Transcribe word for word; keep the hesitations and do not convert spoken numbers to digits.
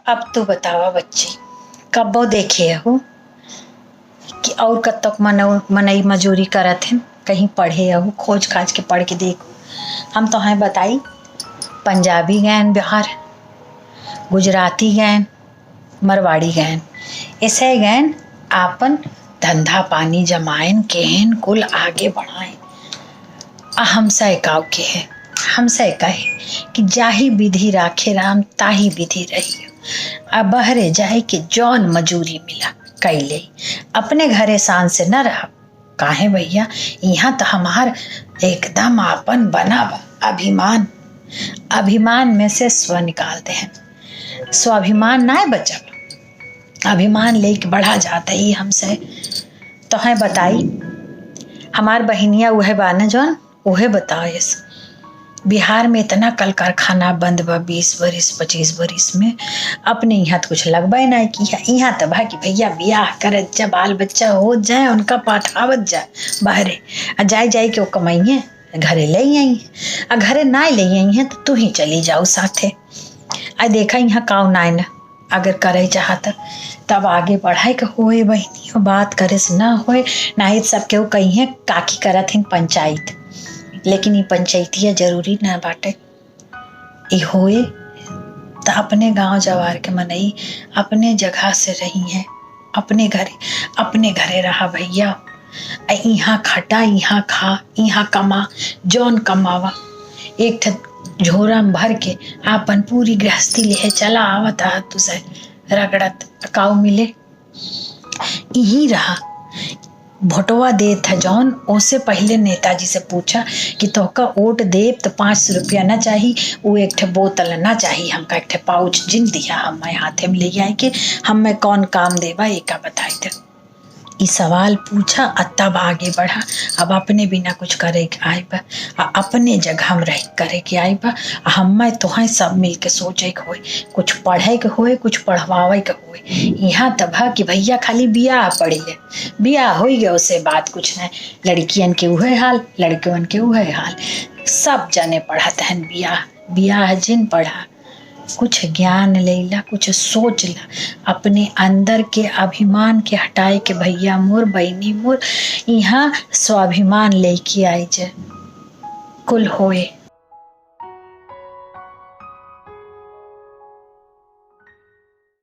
अब तू बतावा बच्ची, कब्बो देखे हउ कि और कत्तक मनऊ-, मनई मजूरी करत हैं, कहीं पढ़े हउ, खोज खाज के पढ़ के देखो। हम तोहैं बताई, पंजाबी गएन बाहर, गुजराती गएन, मरवाड़ी गएन, ऐसे गएन आपन धंधा पानी जमाएन, केहेन कुल आगे बढ़ाएन। आ हमसे काव के है, हमसे कहे कि जाहि विधि राखे राम ताहि विधि रही। आ बहरे जाए के जौन मजूरी मिला कैले, अपने घरे शान से न रह। काहे भैया, इहाँ त हमार एकदम आपन बना बा, अभिमान। अभिमान में से स्व निकाल देहेन, स्वाभिमान नाय बचल, अभिमान लेके बढ़ा जात है। ई हमसे तोहैं बताई, हमार बहिनिया उहे बा न जौन, उहे बताएस। बिहार में इतना कल कारखाना बंद बा बीस बरिस, पच्चीस बरिस में, अपने इहाँ त कुछ लगबे नाय किहा। इहाँ त बा कि भैया बियाह करत जा, बाल बच्चा हो जाए, उनका पाठावत जा बहरे, आ जाए जाए के वो कमाइए, घरे ले आई, आ घरे नाय ले आई हैं त तू ही चली जाओ साथे। आ देखा इहाँ काव नाय न, अगर करे चाहत तब आगे बढ़े के होए बहिनी, बात करे से ना होए, नाहीं त सब केहू कहिए काकी करत हिन पंचायत, लेकिन ई पंचायतिया जरूरी ना बाटे। ई होए त अपने गांव जवार के मनई अपने जगह से रही हैं, अपने घरे, अपने घरे रहा भैया। आ इहाँ खटा, इहाँ खा, इहाँ कमा, जौन कमावा, एक ठे झोरा में भर के आपन पूरी गृहस्थी लेहे चला आवत, आ तुसे रगड़त काव मिले। इही रहा, भोटवा देत है जौन, ओसे पहिले नेताजी से पूछा कि तोहका वोट देब त पाँच सौ रुपया ना चाही, उ एक ठे बोतल ना चाही, हमका एक ठे पाउच जिन दिहा, हम्मे हाथे में ले आए के, हम्मे कौन काम देबा, एका बताई दे। ई सवाल पूछा आ तब आगे बढ़ा। अब अपने बिना कुछ करे के आए बा, आ अपने जगह में रह करे के आए बा, आ हम्मे तोहें सब मिल के सोचे के होए, कुछ पढ़े के होए, कुछ पढ़वावे के होए। इहाँ तब है कि भैया खाली बियाह पड़ी ले, बियाह होई गए, उसे बात कुछ नहीं। लड़कियन के उहे हाल, लड़कवन के उहे हाल, सब जने पढ़त हन बियाह, बियाह जिन पढ़ा। कुछ ज्ञान लेला, कुछ सोच ला, अपने अंदर के अभिमान के हटाए के भैया मोर, बहिनी मोर, इहाँ स्वाभिमान लेके आई जे। कुल होए,